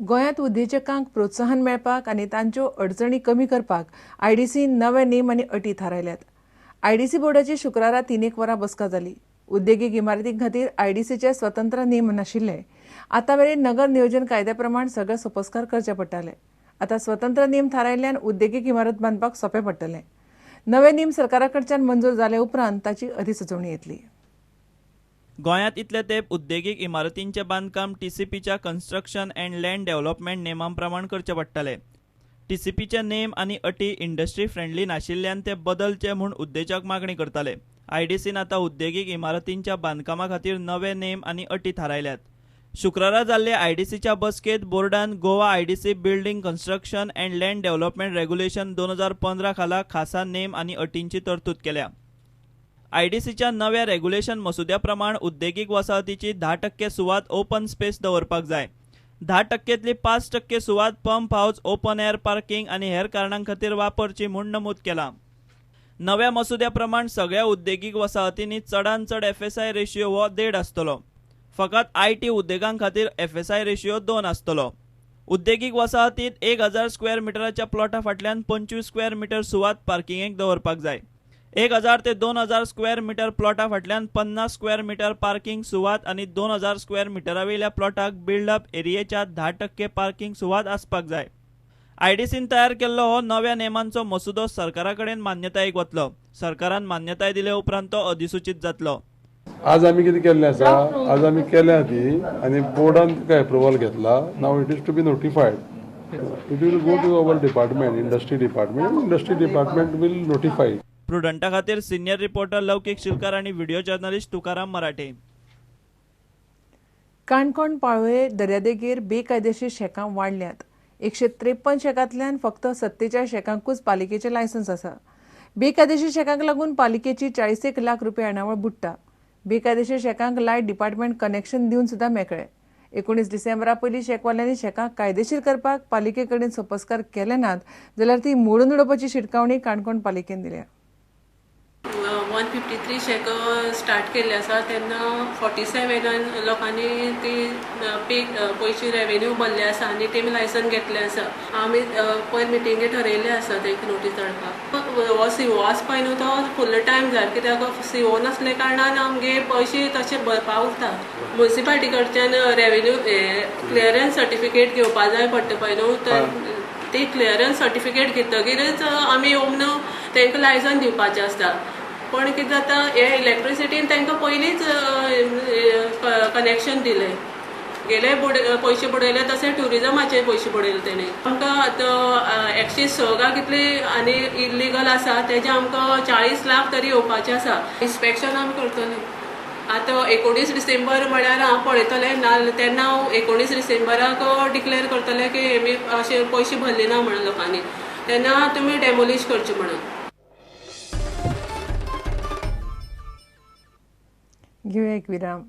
गोंयांत उद्देजकांक प्रोत्साहन मेळपाक आनी तांच्यो अडचणी कमी करपाक आयडीसीन नवे नेम आनी अटी थारायल्यात. आयडीसी बोर्डाची शुक्रारा 3-1 वरां बसका जाली. उद्देगीक इमारतीं खातीर आयडीसीचे स्वतंत्र नेम नाशिल्ले. आतां मेरेन नगर नियोजन कायद्या प्रमाण सगळे सोपस्कार करचे पडटाले. आतां स्वतंत्र नेम थारायल्ल्यान उद्देगीक इमारत बांदपाक सोंपें पडटलें. नवे नेम सरकारा कडच्यान मंजूर जाले उपरांत ताची अधिसुचोवणी येतली. गोंयांत इतले तेंप उद्देगीक इमारतींचें बांदकाम टीसीपीच्या कन्स्ट्रक्शन अँड लँड डेव्हलपमेंट नेमां प्रमाण करचें पडटालें. टीसीपीचे नेम आनी अटी इंडस्ट्री फ्रेंडली नाशिल्ल्यान ते बदलचे म्हूण उद्देजक मागणी करताले. आयडीसीन आतां उद्देगीक इमारतींच्या बांदकामा खातीर नवे नेम आनी अटी थारायल्यात. शुक्रारा जाल्ले आयडीसीच्या बसकेंत बोर्डान Goa IDC building construction and land development regulation 2015 खाला खासा नेम आनी अटींची तरतूद केल्या. आयडीसीच्या नव्या रेग्युलेशन मसुद्या प्रमाण उद्देगीक वसाहतीची 10% सुवात ओपन स्पेस दवरपाक जाय. 10%तली 5% सुवात pump house, open air parking आनी हेर कारणां खातीर वापरची म्हूण नमूद केलां. नव्या मसुद्या प्रमाण सगळ्या उद्देगीक वसाहतींनी चडांत चड एफएसआय रेशियो हो 1.5 आसतलो. फकत IT उद्देगां खातीर एफएसआय रेशियो 2 आसतलो. उद्देगीक वसाहतींत 1000 स्क्वेअर मिटराच्या प्लॉटा फाटल्यान 25 स्क्वेअर मिटर सुवात पार्किंगेक दवरपाक जाय. 1000 ते 2000 स्क्वेअर मिटर प्लॉटा फाटल्यान 50 स्क्वेअर मिटर पार्किंग सुवात आनी 2000 स्क्वेअर मिटरावेल्या प्लॉटाक बिल्डअप एरियेच्या 10% पार्किंग सुवात आसपाक जाय. आयडीसीन तयार केल्लो हो नव्या नेमांचो मसुदो सरकारा कडेन मान्यतायेक वतलो. सरकारान मान्यताय दिले उपरांत तो अधिसूचित जातलो. आज आमी कितें केल्लें आसा, आज आमी केल्या ती आनी बोर्डान तुका एप्रुवल घेतला. Now it is to be notified. It will go to our department, industry department. Industry department will notify. प्रुडंटा खातीर सिनियर रिपोर्टर लौकिक शिलकार आनी व्हिडिओ जर्नलिस्ट तुकाराम मराठे. काणकोण पाळोळें दर्यादेगेर बेकायदेशीर शेकां वाडल्यात. 153 शेकांतल्यान फक्त 47 शेकांकूच पालिकेचें लायसन्स आसा. बेकायदेशीर शेकांक लागून पालिकेची 40 लाख रुपया येणावळ बुडटा. बेकायदेशीर शेकांक लायट डिपार्टमेंट कनेक्शन दिवन सुद्दां मेकळे. 19 डिसेंबरा पयलीं शेकवाल्यांनी शेकां कायदेशीर करपाक पालिके कडेन सोपस्कार केले नात जाल्यार ती मोडून उडोवपाची शिटकावणी काणकोण पालिकेन दिल्या. 153 शेक स्टार्ट केल्ले आसा तेन्ना 47 लोकांनी ती पे पयशे रेवेन्यू भरले आसा आनी तेमी लायसन घेतले आसा. आमी पयर मिटिंगे ठरयल्ले आसा तेका नोटीस धाडपाक. हो सीओ आसा पळय न्हू तो फुल्ल टायम जाय, कित्याक सीओ नासले कारणान आमगे पयशे तशे भरपा उरता. मुन्सिपालिटी कडच्यान रेवेन्यू क्लियरन्स सर्टिफिकेट घेवपा जाय पडटा पळय न्हू, तर ती क्लियरन्स सर्टिफिकेट घेतकीरच आमी येवन तांकां लायसन दिवपाचें आसता. पण कितें जाता, हे इलेक्ट्रिसिटीन तांकां पयलींच कनेक्शन दिलें, गेले पयशे बुडयले, तशें ट्युरिजमाचे पयशे बुडयले तेणी. आमकां आतां 106 कितली आनी इलिगल आसा तेजे आमकां 40 लाख तरी येवपाचे आसा. इन्स्पेक्शन आमी करतले. आतां 19 डिसेंबर म्हळ्यार हांव पळयतलें, ना तेन्ना हांव 19 डिसेंबराक डिक्लेर करतलें की हेमी अशे पयशे भरले ना म्हणून लोकांनी, तेन्ना तुमी डेमोलिश करचे म्हणून. घेऊया एक विराम.